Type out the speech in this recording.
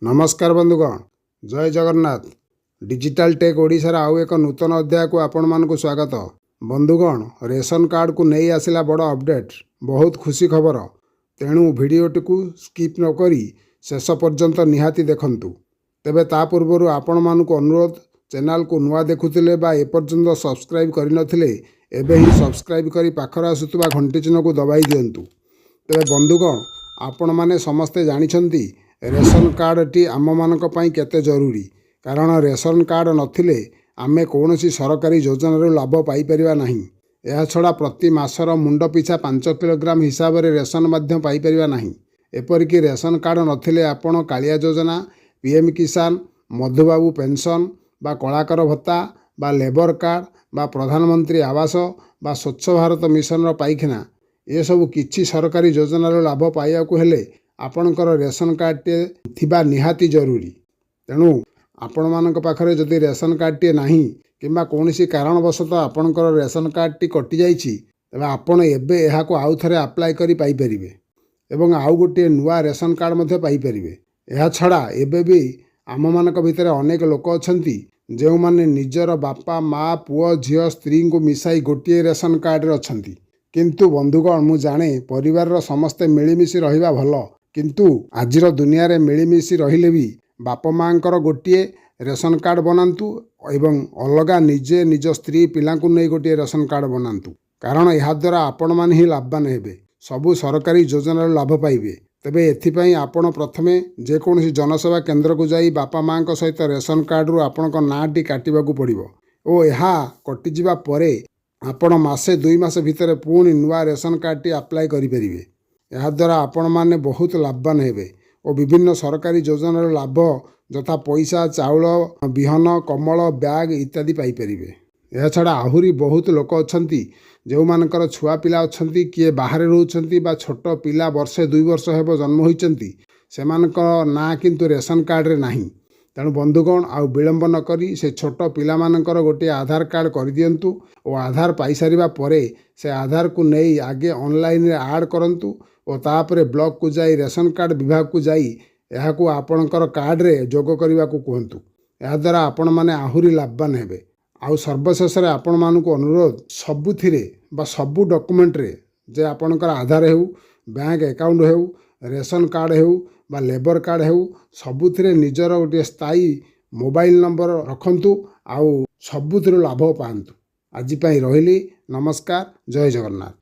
ନମସ୍କାର ବନ୍ଧୁଗଣ, ଜୟ Jagannath. Digital take ଓଡ଼ିଶାର ଆଉ ଏକ ନୂତନ ଅଧ୍ୟାୟକୁ ଆପଣମାନଙ୍କୁ ସ୍ୱାଗତ। ବନ୍ଧୁଗଣ, ରେସନ କାର୍ଡ଼କୁ ନେଇ ଆସିଲା ବଡ଼ ଅପଡ଼େଟ୍, ବହୁତ ଖୁସି ଖବର। ତେଣୁ ଭିଡ଼ିଓଟିକୁ ସ୍କିପ୍ ନକରି ଶେଷ ପର୍ଯ୍ୟନ୍ତ ନିହାତି ଦେଖନ୍ତୁ। ତେବେ ତା ପୂର୍ବରୁ ଆପଣମାନଙ୍କୁ ଅନୁରୋଧ, ଚ୍ୟାନେଲକୁ ନୂଆ ଦେଖୁଥିଲେ ବା ଏପର୍ଯ୍ୟନ୍ତ ସବସ୍କ୍ରାଇବ୍ କରିନଥିଲେ, ଏବେ ହିଁ ସବସ୍କ୍ରାଇବ୍ କରି ପାଖରେ ଆସୁଥିବା ଘଣ୍ଟି ଚିହ୍ନକୁ ଦବାଇ ଦିଅନ୍ତୁ। ତେବେ ବନ୍ଧୁଗଣ, ଆପଣମାନେ ସମସ୍ତେ ଜାଣିଛନ୍ତି ରେସନ କାର୍ଡ଼ଟି ଆମମାନଙ୍କ ପାଇଁ କେତେ ଜରୁରୀ। କାରଣ ରେସନ କାର୍ଡ଼ ନଥିଲେ ଆମେ କୌଣସି ସରକାରୀ ଯୋଜନାରୁ ଲାଭ ପାଇପାରିବା ନାହିଁ। ଏହାଛଡ଼ା ପ୍ରତି ମାସର ମୁଣ୍ଡ ପିଛା 5 କିଲୋଗ୍ରାମ ହିସାବରେ ରେସନ ମଧ୍ୟ ପାଇପାରିବା ନାହିଁ। ଏପରିକି ରେସନ କାର୍ଡ଼ ନଥିଲେ ଆପଣ କାଳିଆ ଯୋଜନା, ପିଏମ୍ କିଷାନ, ମଧୁବାବୁ ପେନସନ୍ ବା କଳାକାର ଭତ୍ତା ବା ଲେବର କାର୍ଡ଼ ବା ପ୍ରଧାନମନ୍ତ୍ରୀ ଆବାସ ବା ସ୍ୱଚ୍ଛ ଭାରତ ମିଶନର ପାଇଖାନା, ଏସବୁ କିଛି ସରକାରୀ ଯୋଜନାର ଲାଭ ପାଇବାକୁ ହେଲେ ଆପଣଙ୍କର ରେସନ କାର୍ଡ଼ଟିଏ ଥିବା ନିହାତି ଜରୁରୀ। ତେଣୁ ଆପଣମାନଙ୍କ ପାଖରେ ଯଦି ରେସନ କାର୍ଡ଼ଟିଏ ନାହିଁ କିମ୍ବା କୌଣସି କାରଣବଶତଃ ଆପଣଙ୍କର ରେସନ କାର୍ଡ଼ଟି କଟିଯାଇଛି, ତେବେ ଆପଣ ଏବେ ଏହାକୁ ଆଉ ଥରେ ଆପ୍ଲାଏ କରି ପାଇପାରିବେ ଏବଂ ଆଉ ଗୋଟିଏ ନୂଆ ରେସନ କାର୍ଡ଼ ମଧ୍ୟ ପାଇପାରିବେ। ଏହାଛଡ଼ା ଏବେ ବି ଆମମାନଙ୍କ ଭିତରେ ଅନେକ ଲୋକ ଅଛନ୍ତି, ଯେଉଁମାନେ ନିଜର ବାପା, ମା, ପୁଅ, ଝିଅ, ସ୍ତ୍ରୀଙ୍କୁ ମିଶାଇ ଗୋଟିଏ ରେସନ କାର୍ଡ଼ରେ ଅଛନ୍ତି। କିନ୍ତୁ ବନ୍ଧୁଗଣ, ମୁଁ ଜାଣେ ପରିବାରର ସମସ୍ତେ ମିଳିମିଶି ରହିବା ଭଲ। କିନ୍ତୁ ଆଜିର ଦୁନିଆରେ ମିଳିମିଶି ରହିଲେ ବି ବାପା ମାଆଙ୍କର ଗୋଟିଏ ରେସନ କାର୍ଡ଼ ବନାନ୍ତୁ ଏବଂ ଅଲଗା ନିଜେ ନିଜ ସ୍ତ୍ରୀ ପିଲାଙ୍କୁ ନେଇ ଗୋଟିଏ ରେସନ କାର୍ଡ଼ ବନାନ୍ତୁ। କାରଣ ଏହାଦ୍ୱାରା ଆପଣମାନେ ହିଁ ଲାଭବାନ ହେବେ, ସବୁ ସରକାରୀ ଯୋଜନାର ଲାଭ ପାଇବେ। ତେବେ ଏଥିପାଇଁ ଆପଣ ପ୍ରଥମେ ଯେକୌଣସି ଜନସେବା କେନ୍ଦ୍ରକୁ ଯାଇ ବାପା ମାଆଙ୍କ ସହିତ ରେସନ କାର୍ଡ଼ରୁ ଆପଣଙ୍କ ନାଁଟି କାଟିବାକୁ ପଡ଼ିବ ଓ ଏହା କଟିଯିବା ପରେ ଆପଣ ମାସେ 2 ମାସ ଭିତରେ ପୁଣି ନୂଆ ରେସନ କାର୍ଡ଼ଟି ଆପ୍ଲାଏ କରିପାରିବେ। ଏହାଦ୍ୱାରା ଆପଣମାନେ ବହୁତ ଲାଭବାନ ହେବେ ଓ ବିଭିନ୍ନ ସରକାରୀ ଯୋଜନାର ଲାଭ ଯଥା ପଇସା, ଚାଉଳ, ବିହନ, କମ୍ବଳ, ବ୍ୟାଗ୍ ଇତ୍ୟାଦି ପାଇପାରିବେ। ଏହାଛଡ଼ା ଆହୁରି ବହୁତ ଲୋକ ଅଛନ୍ତି, ଯେଉଁମାନଙ୍କର ଛୁଆ ପିଲା ଅଛନ୍ତି, କିଏ ବାହାରେ ରହୁଛନ୍ତି ବା ଛୋଟ ପିଲା ବର୍ଷେ 2 ବର୍ଷ ହେବ ଜନ୍ମ ହୋଇଛନ୍ତି, ସେମାନଙ୍କ ନାଁ କିନ୍ତୁ ରେସନ କାର୍ଡ଼ରେ ନାହିଁ। ତେଣୁ ବନ୍ଧୁଗଣ, ଆଉ ବିଳମ୍ବ ନକରି ସେ ଛୋଟ ପିଲାମାନଙ୍କର ଗୋଟିଏ ଆଧାର କାର୍ଡ଼ କରିଦିଅନ୍ତୁ ଓ ଆଧାର ପାଇସାରିବା ପରେ ସେ ଆଧାରକୁ ନେଇ ଆଗେ ଅନଲାଇନରେ ଆଡ଼୍ କରନ୍ତୁ ଓ ତାପରେ ବ୍ଲକକୁ ଯାଇ ରେସନ କାର୍ଡ଼ ବିଭାଗକୁ ଯାଇ ଏହାକୁ ଆପଣଙ୍କର କାର୍ଡ଼ରେ ଯୋଗ କରିବାକୁ କୁହନ୍ତୁ। ଏହାଦ୍ୱାରା ଆପଣମାନେ ଆହୁରି ଲାଭବାନ ହେବେ। ଆଉ ସର୍ବଶେଷରେ ଆପଣମାନଙ୍କୁ ଅନୁରୋଧ, ସବୁଥିରେ ବା ସବୁ ଡକୁମେଣ୍ଟରେ ଯେ ଆପଣଙ୍କର ଆଧାର ହେଉ, ବ୍ୟାଙ୍କ ଆକାଉଣ୍ଟ ହେଉ, ରେସନ କାର୍ଡ଼ ହେଉ ବା ଲେବର କାର୍ଡ଼ ହେଉ, ସବୁଥିରେ ନିଜର ଗୋଟିଏ ସ୍ଥାୟୀ ମୋବାଇଲ ନମ୍ବର ରଖନ୍ତୁ ଆଉ ସବୁଥିରୁ ଲାଭ ପାଆନ୍ତୁ। ଆଜି ପାଇଁ ରହିଲି। ନମସ୍କାର, ଜୟ ଜଗନ୍ନାଥ।